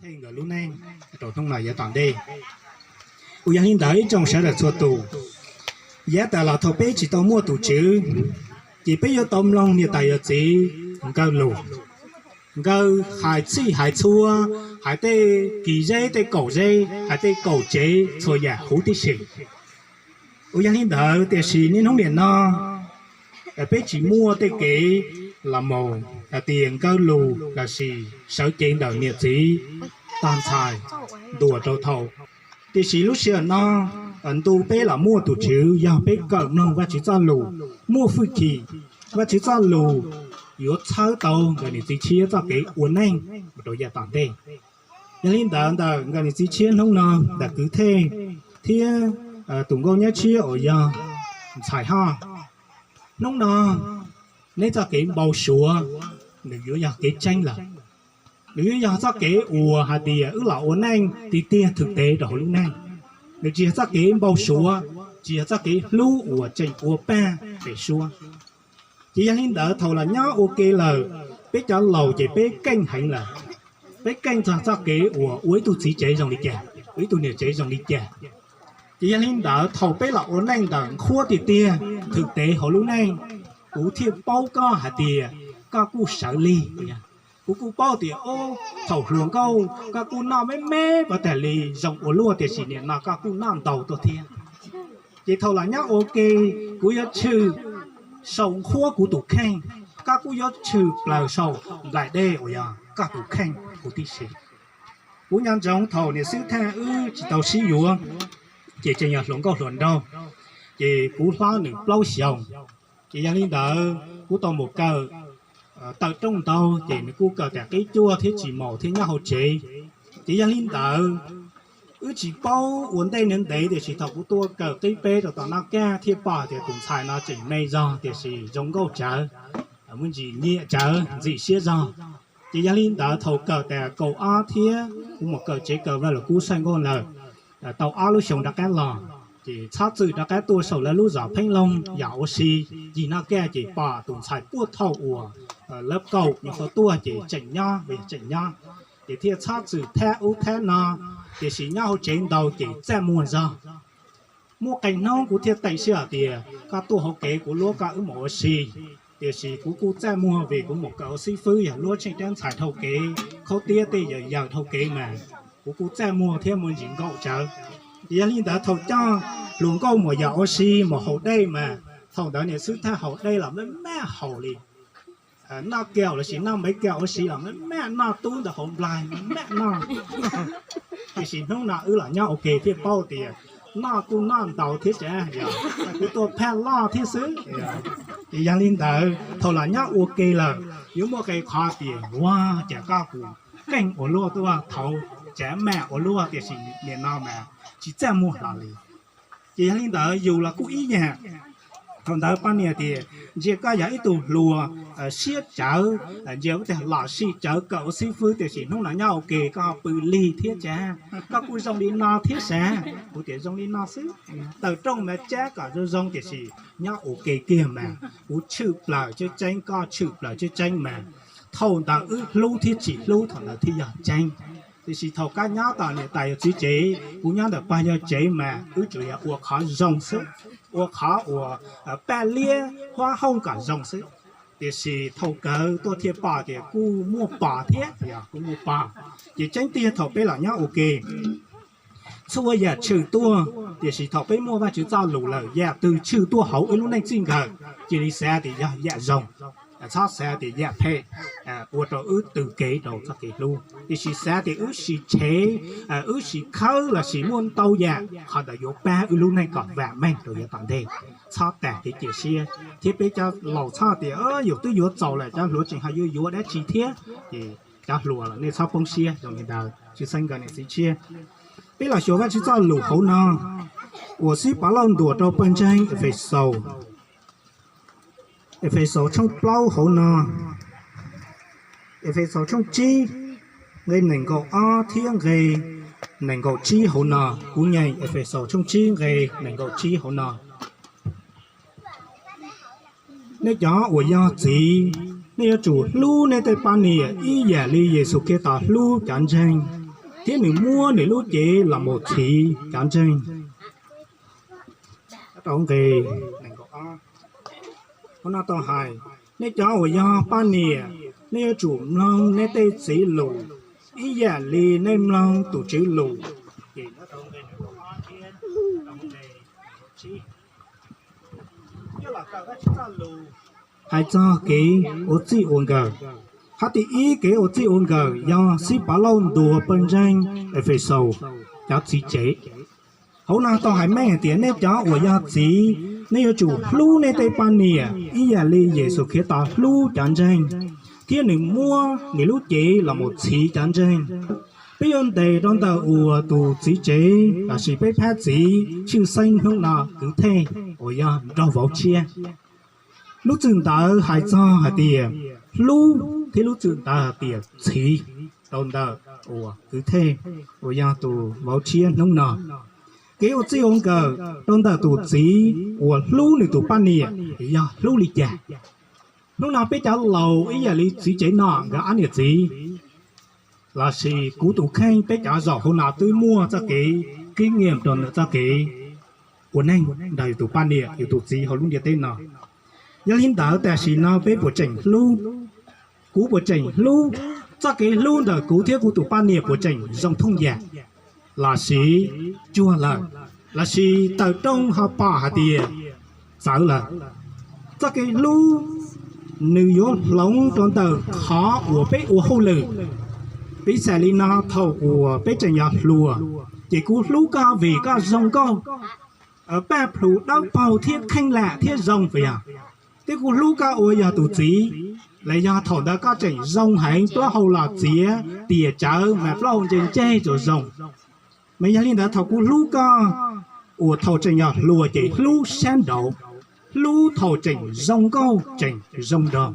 Thej nkawd lub neej rau hnub no yav tom ntej. Kuj yog li ntawd ib tsoom sawv daws txhua tus, yav tas los thaum peb tsis tau muaj tus Tswv, ces peb yuav tau mloog niam tais yawm txiv nkawd lus, nkawd hais txhij hais txhua, hais tej kis zeb tej kaum zeb, hais tej kaum tsev txhua yam huv tib si. Kuj yog li ntawd tiam sis niaj hnub nim no peb tsis muaj tej kev los mus hais tias nkawd lus lossis sawv cev ntawm niam txiv tog ntxhais ntuas rau thaum. Tiam sis lub sij hawm no ntu peb los muaj tus Tswv yog peb kawm mloog Vajtswv txoj lus muaj hwj chim. Vajtswv txoj lus yuav txhawb tau nkawd niam txiv tshiab txoj kev ua neej mus rau yav tom ntej. Yog li ntawd ntawm nkawd niam txiv tshiab hnub no, ntawm kwv Thej thiab tus nkauj nyab tshiab uas yog ntxhais Haj, hnub no neb txoj kev npau suav nws yuav yog kev tseeb lawm. Nws yuav yog txoj kev uas hais tias wb los ua neej tiag tiag thwm tes rau hauv lub neej. Nws tsis yog txoj kev npau suav, tsis yog txoj kev hlub uas tseem ua pag pem suab. Ces yog li ntawd thaum los nyob ua ke lawm, peb cov laus ces peb keej heev lawm. Peb keej txog txoj kev uas ua ib tug txiv tsev zoo li cas, ua ib tug niam tsev zoo li cas. Ces yog li ntawd thaum peb los ua neej ntawm qhuab tiag tiag thwm tes hauv lub neej, kuv thiaj paub koj hais tias koj kuj sawv lig. Kuv kuj paub tias thaum hluas nkauj koj kuj noj me me pov tag li zoo ua luaj, tiam sis nim no koj kuj noj ntau tuaj thiab. Ces thaum los nyob ua ke, kuv yuav tshwm saum nqhuab kuv tus kheej, koj kuj yuav tshwm plaws saum nplaim dej uas yog koj tus kheej huv tib si. Kuv nco ntsoov thaum niam xib thaj wb tsis tau sib yuav, ces tseem yog hluas nkauj hluas nraug, ces kuv hlob nws plaub xyoos. Ces yog li ntawd kuv tau mus kawm tawm rooj ntau, ces nws kuj kawm tas qib cuaj thiab tsis maum thiab nyob hauv tsev. Ces yog li ntawd wb tsis paub ua ntej ntev ntev, tiam sis thaum kuv tuaj kawm qib peb rau tom Naj Kaj thiaj pom tias tus ntxhais no tseem me zog tiam sis zoo nkauj tsawv, muaj ntsis nyiam tsawv ntxim siab zog. Ces yog li ntawd thaum kawm tas kaum ob thiab kuv mus kawm tsev kawm Vaj Lus Kub Xaj Nkauj lawm, tau ob lub xyoo rov qab los, ces txhob txwm rov qab tuaj saum lawv lub zos Pheej Loog yam ua si. Yim Naj Kaj ces pom tus ntxhais puag thaum uas lawv kaum nyuam qhuav tuaj ces tseem nyob, tseem nyob, ces thiaj txhob txwm thab ub thab no, tiam sis nyob hauv tsev ntau ces txaj muag zog. Muaj qee hnub kuv thiaj teem sij hawm tias koj tuaj hauv kev kuv luab koj wb mus ua si. Tiam sis kuv kuj txaj muag vim kuv mus kawm ua xib fwb yog luab tsheej rab ntxhais dhau kev, khaub tiab tej yawm yawm dhau kev mas kuv kuj txaj muag thiab muaj ntsis nkaum tsawv. Ces yog li ntawd thaum coj hluas nkauj mus yam ua si mus haus dej mas thaum ntawd niam xib thaj haus dej los maj maj haus li. Noj kaus lossis noj npev kaus ua si los maj maj noj, tub ntawd hauv nplaig maj maj noj. Tiam sis hnub no wb los nyob ua ke thiaj paub tias noj kuj noj ntau thiab tsav, yog kuv tuaj phaj loj thiab xwb. Ces yog li ntawd thaum los nyob ua ke lawm yuav muaj qee qhov tias ua cas koj kuj keej ua luaj tuaj, thaud tsav mam ua luaj tiam sis nim no mas tsis txaj muag hlo li. Ces yog li ntawd yus los kuj ib yam. Thaum ntawd poj niam tias ntsia koj yog ib tug hluas siab tsawv, ntsia ua tiag los sim tsawv kawm ua xib fwb, tiam sis hnub no nyob ua ke koj pw lig thiab tsav, koj kuj zoo li no thiab sav. Kuv tias zoo li no xwb, tawm rooj mas tsab kom zoo zoo, tiam sis nyob ua ke kiag mas kuv tshwm plaws tseeb tseeb, koj tshwm plaws tseeb tseeb mas thaum ntawd wb hlub thiab tsis hlub thaum ntawd thiaj yog tseeb. Tiam sis thaum koj nyob tom niam tais yawm txiv tsev, kuv nyob ntawm pog yawg tsev mas wb tsuas yog ua qhov zoo xwb, ua qhov uas paj liab huab hooj kom zoo xwb. Tiam sis thaum kawg tuaj thiaj pom tias kuj muaj pos thiab, yog kuj muaj pos. Ces tseeb tiag thaum peb los nyob ua ke, txhua yam tshwm tuaj, tiam sis thaum peb muaj Vajtswv txoj lus lawm, yam twg tshwm tuaj hauv wb lub neej txij nkawm, cia li xav tias yog yam zoo, txhob xav tias yam phem ua rau wb tws kev rau txoj kev hlub. Tiam sis xav tias wb sim tshev, wb sim khawb lossis muaj ntau yam qhov ntawd yuav pab wb lub neej kom vam meej rau yav tom ntej. Txhob tas kev cia siab, thiab peb cov laus txhob tias yus twb yuav txaus lawm cov hluas tseem ho yuav yuav dab tsi thiab. Ces cov hluas los nej txhob poob siab zoo li ntawd, tsis xeeb nkawd niam txiv tshiab. Peb los xyuas Vajtswv txoj lus hauv no uas xib Pov Lauj ntuas rau pawg ntseeg Efexaus, Efexaus tshooj plaub hauv no, Efexaus tshooj tsib nqe nees nkaum ob thiab nqe nees nkaum tsib hauv no. Kuv nyeem Efexaus tshooj tsib nqe nees nkaum tsib hauv no: Nej cov uas yog txiv, nej yuav tsum hlub nej tej poj niam ib yam li Yexus Khetos hlub cov ntseeg, thiab nws muab nws lub cev los mus txhiv cov ntseeg. Rau nqe, no tau hais, nej cov uas yog poj niam, nej yuav tsum mloog nej tej txiv lus ib yam li nej mloog tus Tswv lus. Hais txog kev ua txij ua nkawm, hab tim ib kev ua txij ua nkawm yog Xib Pov Lauj ntuas pawg ntseeg Efexus cov txiv tsev. Hauv no tau hais meej hais tias nej cov uas yog txiv, nej yuav tsum hlub nej tej poj niam ib yam li Yexus Khetos hlub cov ntseeg, thiab nws muab nws lub cev los mus txhiv cov ntseeg. Peb yuav ntes rau ntawm uas tus txiv tsev lossis peb phab txiv tshwj xeeb hnub no kwv thej uas yog nraug vauv tshiab. Lub txwm ntawd hais txog hais tias hlub, thiab lub txwm ntawd hais tias txhiv rau ntawm uas kwv thej uas yog tus vauv tshiab hnub no. Kev ua txij ua nkawm rau ntawm tus txiv uas hlub nws tus poj niam yog hlub li cas? Hnub no peb cov laus ib yam li txiv tsev no nkawd ob niam txiv, lossis kuv tus kheej peb cov zaum hauv no twb muaj txoj kev kib nyiam rau ntawm txoj kev ua neej nrog yus tus poj niam yus tus txiv hauv lub ntiaj teb no. Yog li ntawd tam sim no peb puas tseem hlub? Kuv puas tseem hlub? Txoj kev hlub ntawm kuv thiab kuv tus poj niam puas tseem zoo thooj yam, lossis cuag lawm, lossis tawm rooj ho pom hais tias txawv lawm? Txoj kev hlub nws yuav hloov rau ntawm qhov uas peb ua hauj lwm. Piv xam li no, thaum uas peb tseem yog hluas, ces kuv hlub koj vim koj zoo nkauj, paj plhu dawb paug thiab kheej lam thiab zoo puas yog? Thiab kuv hlub koj ua yog tus txiv, los yog thaum ntawd koj tseem zoo heev, plaub hau los txiav tias tsawv mas plaub hau ntse ntseg tsuas zoo. Mas yog li ntawd thaum kuv hlub koj uas thaum tseem yog hluas ces hlub sab nraud, hlub thaum tseem zoo nkauj tseem zoo nraug.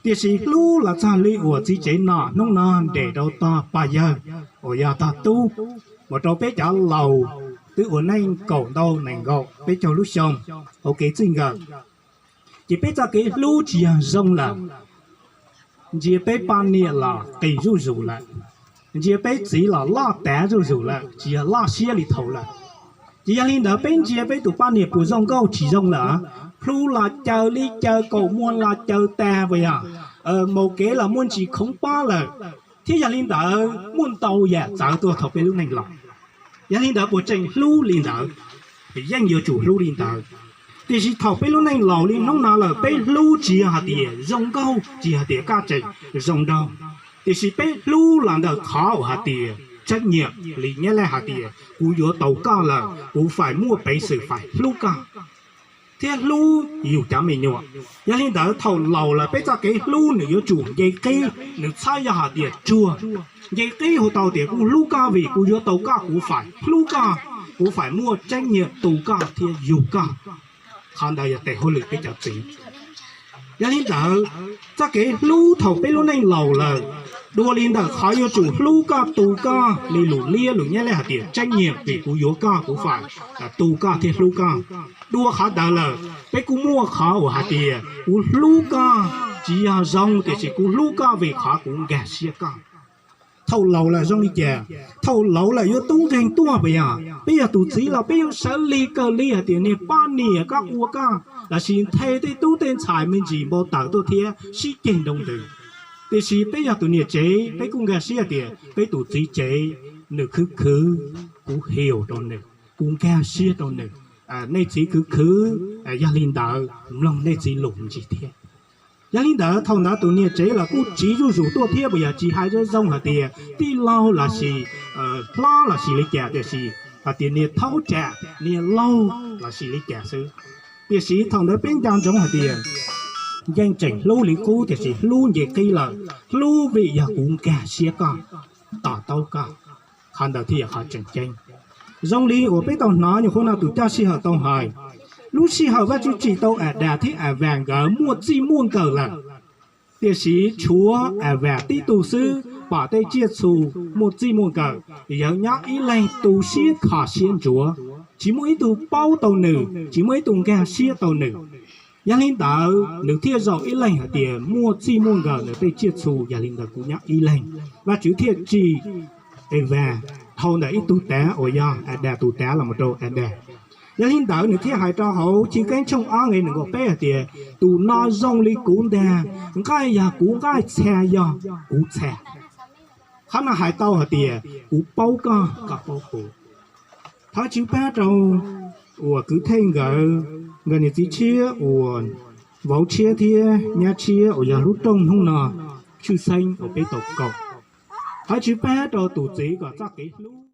Tiam sis hlub los txog li uas txiv tsev no hnub no nres rau tog pog yawg uas yog tog tub, mus rau peb cov laus twb ua neej kaum ntau nees nkaum peb caug lub xyoo hauv kev txij nkawm, ces peb txoj kev hlub tsis yog zoo lawm. Ntsia peb poj niam los qis zuj zus lawm, ntsia peb txiv los loj tav zuj zus lawm, tsis yog loj siab li thaum lawm. Ces yog li ntawd peb ntsia peb tus poj niam puas zoo nkauj? Tsis zoo lawm. Plhu los caws li caws, kaum muag los caws tag puas yog? Maus kev los muaj ntsis khoov pob lawm. Thiab yog li ntawd muaj ntau yam txawv tuaj thaum peb lub neej laus. Yog li ntawd puas tseem hlub li ntawd? Yeej yuav tsum hlub li ntawd. Tiam sis thaum peb lub neej laus li hnub no lawm, peb hlub tsis yog hais tias zoo nkauj, tsis yog hais tias koj tseem zoo nraug, tiam sis peb hlub los ntawm qhov uas hais tias tseeb nyiam li nyab laj hais tias kuv yuav tau koj lawm, kuv faim muaj peev xwm faim hlub koj thiab hlub yus cov me nyuam. Yog li ntawd thaum laus lawm peb txoj kev hlub nws yuav tsum nce qib, nws txhob yog hais tias tsuag. Nce qib hu tau tias kuv hlub koj vim kuv yuav tau koj, kuv faim hlub koj, kuv faim muaj tseeb nyiam tu koj thiab yug koj. Qhov ntawd yog tes hauj lwm peb cov txiv. Yog li ntawd, txoj kev hlub thaum peb lub neej laus lawm, dua li ntawm qhov yuav tsum hlub koj tu koj li lus liab lus nyab laj hais tias tseeb nyiam vim kuv yuav koj, kuv faim tu koj thiab hlub koj. Dua qhov ntawd lawm, peb kuj muaj qhov uas hais tias kuv hlub koj, tsis yog zoo, tiam sis kuv hlub koj vim qhov kuv nkag siab koj. Thaum laus lawm zoo li cas? Thaum laus lawm yuav tub nkeeg tuaj puas yog? Peb yog tus txiv los peb yuav sawv lig kawg li hais tias niag poj niam koj ua koj, lossis nthe tej tub tej ntxhais me ntsis npau taws tuaj thiab sib ceg nroo ntws. Tiam sis peb yog tus niam tsev, peb kuj nkag siab tias peb tus txiv tsev nws khwv khwv, kuv hiu rau nws, kuv nkag siab rau nws. Nej txiv khwv khwv, yog li ntawd mloog nej txiv lus ntsis thiab. Yog li ntawd thaum ntawd tus niam tsev los kuj tsiv zuj zus tuaj thiab, puas yog? Tsis hais zoo zoo hais tias tij laug lossis hlob lossis li cas, tiam sis hais tias niag thaub tsam, niag laug lossis li cas xwb. Tiam sis thaum ntawd peb nco ntsoov hais tias yeej tseem hlub li qub, tiam sis hlub nce qib lawm, hlub vim yog kuv nkag siab koj, to taub koj. Qhov ntawd thiaj yog qhov tseem ceeb. Zoo li uas peb tau hnov nyuam qhuav no tus coj sij hawm tau hais, lub sij hawm Vajtswv tsim tau Adas thiab Avas nkawd muaj txij muaj nkawm lawm, tiam sis tshuav Avas tib tug xwb pom tej tsiaj txhu muaj txij muaj nkawm, yawg nyob ib leeg tu siab kho siab ntsuav, tsis muaj ib tug paub tau nws, tsis muaj ib tug nkag siab tau nws. Yog li ntawd nws thiaj zaum ib leeg hais tias muaj txij muaj nkawm ntawm tej tsiaj txhu, yog li ntawd kuv nyob ib leeg. Vajtswv thiaj tsim Evas dhau ntawm ib tug tav uas yog Adas tus tav los mus rau Adas. Yog li ntawd nws thiaj hais rau hauv Chiv Keeb tshooj ob nqe nees nkaum peb hais tias, tus no zoo li kuv ntag, nqaij yog kuv nqaij, txha yog kuv txha. Qhov no hais tau hais tias kuv paub koj, koj paub kuv. Thov Tswv pab rau uas kwv Thej nkawd, nkawd niam txiv tshiab uas vauv tshiab thiab nyab tshiab uas yog lub rooj hnub no tshwj xeeb uas peb tau koom. Thov Tswv pab rau tus txiv kom txoj kev hlub